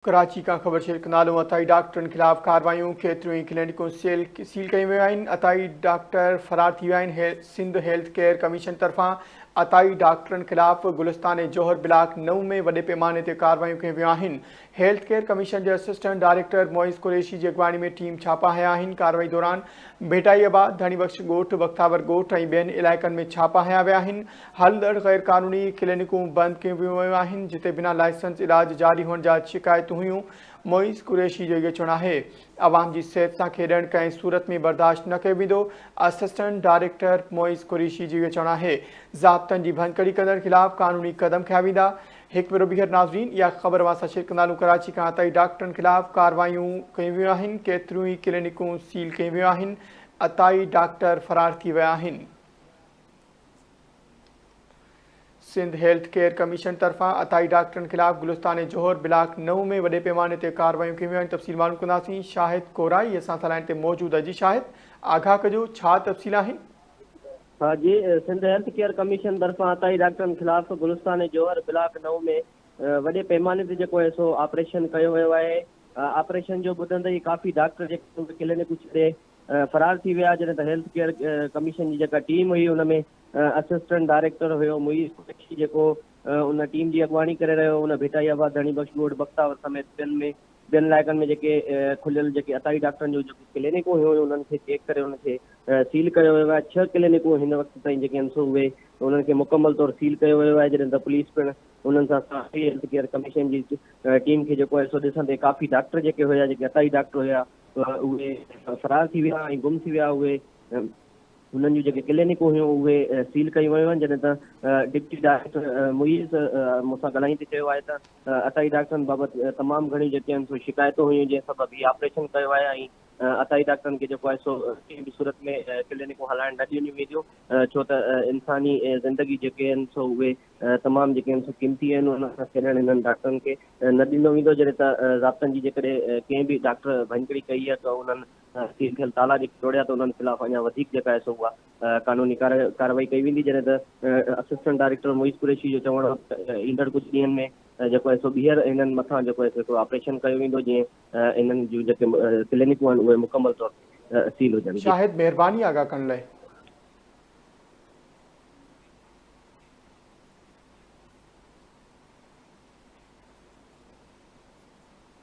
ڪراچي کان خبر شيئر ڪندالون عطائي ڊاڪٽرن خلاف ڪاروايون، ڪيتريون ئي ڪلينڪون سيل سيل ڪيون ويون آهن، عطائي ڊاڪٽر فرار ٿي ويا آهن، سنڌ هيلٿ ڪيئر ڪميشن طرفان عطائي ڊاڪٽرن خلاف گلستان جوهر بلاڪ نو ۾ وڏي پيماني تي ڪاروايون ڪيون ويون آهن، هيلٿ ڪيئر ڪميشن جي اسسٽنٽ ڊائريڪٽر معيز قريشي جي اڳواڻي ۾ ٽيم ڇاپا هنيا آهن، ڪارروائي دوران ڀٽائي آباد، ڌڻي بخش ڳوٺ، بختاور ڳوٺ ۽ ٻين علائقن ۾ ڇاپا هنيا ويا آهن، هلندڙ غير قانوني ڪلينڪون بند ڪيون ويون آهن جتي بنا لائسنس علاج جاري هئڻ جا شڪايتون هيون، معيز قريشي جو اهو چوڻ آهي عوام جي صحت سان کيڏڻ ڪنهن صورت ۾ برداشت نه ڪيو ويندو، اسسٽنٽ ڊائريڪٽر معيز قريشي جو اهو چوڻ آهي ضابطن جي ڀڃڪڙي ڪندڙن خلاف قانوني قدم کنيا ويندا. هڪ ڀيرو ٻيهر ناظرين اها خبر اوهان سان شيئر ڪندالون ڪراچي کان عطائي ڊاڪٽرن خلاف ڪاروايون ڪيون ويون آهن ڪيتريون ئي ڪلينڪون سيل ڪيون ويون آهن عطائي ڊاڪٽر فرار ٿي ويا آهن. سنڌ هيلٿ ڪيئر ڪميشن طرفان عطائي ڊاڪٽرن خلاف گلستان جوهر بلاڪ نو ۾ وڏي پيماني تي ڪارروايون ڪيون ويون آهن تفصيل معلوم ڪنداسين شاهد ڪورائي اسان سان لائين تي موجود آهي جي شاهد آگاهه ڪجو ڇا تفصيل آهن. ها جي سنڌ هيلٿ ڪيئر ڪميشن طرفان عطائي ڊاڪٽرن خلاف گلستان جوهر بلاڪ نو ۾ وڏي پيماني تي جيڪو آهي سو آپريشن ڪيو ويو آهي آپريشن جو ٻڌندي ئي ڪافي ڊاڪٽر جيڪي ڪلينڪون ڇڏي فرار ٿي ويا جڏهن ته هيلٿ ڪيئر ڪميشن جي جيڪا ٽيم هئي ان ۾ اسسٽنٽ ڊائريڪٽر هيو معيز قريشي جيڪو ان ٽيم جي اڳواڻي ڪري رهيو هو ان ڀٽائي آباد ڌڻي بخش ڳوٺ بختاور سميت ٻين ۾ ٻين علائقن ۾ جيڪي کليل جيڪي عطائي ڊاڪٽرن جون جيڪي ڪلينڪون هيون انهن کي چيڪ ڪري انهن کي سيل ڪيو ويو آهي ڇهه ڪلينڪون هن وقت تائين جيڪي آهن سو اهي انهن کي مڪمل طور سيل ڪيو ويو آهي جڏهن ته پوليس پڻ انهن سان ساٿ هيلٿ ڪيئر ڪميشن جي ٽيم کي جيڪو آهي سو ڏسندي ڪافي ڊاڪٽر جيڪي هيا جيڪي عطائي ڊاڪٽر هيا اهي فرار ٿي ويا ۽ گم ٿي ويا اهي انهن جون جيڪي ڪلينڪون هيون اهي سيل ڪيون ويون آهن جڏهن ته ڊپٽي ڊائريڪٽر معيز مون سان ڳالهائيندي چيو آهي ته عطائي ڊاڪٽرن بابت تمام گهڻيون جيڪي آهن سو شڪايتون هيون جنهن سبب هي آپريشن ڪيو آهي ۽ عطائي ڊاڪٽرن کي جيڪو آهي سو ڪنهن به صورت ۾ ڪلينڪون هلائڻ نه ڏنيون وينديون ڇو ته انساني زندگي جيڪي آهن سو اهي تمام جيڪي آهن سو قيمتي آهن انهن سان کيڏڻ انهن ڊاڪٽرن کي نه ڏنو ويندو جڏهن ته ضابطن جي جيڪڏهن ڪنهن به ڊاڪٽر ڀڃڪڙي ڪئي آهي ته انهن سيل ٿيل تالا جيڪي ٽوڙيا ته انهن خلاف اڃا وڌيڪ جيڪا آهي سو اها قانوني ڪارروائي ڪئي ويندي جڏهن ته اسسٽنٽ ڊائريڪٽر معيز قريشي جو چوڻ هو ته ايندڙ ڪجهه ڏينهن ۾ جيڪو آهي سو ٻيهر انهن مٿان جيڪو آهي سو هڪڙو آپريشن ڪيو ويندو جيئن انهن جون جيڪي ڪلينڪون آهن اهي مڪمل طور تي سيل هجن. شاهد مهرباني آگاهه ڪرڻ لاء.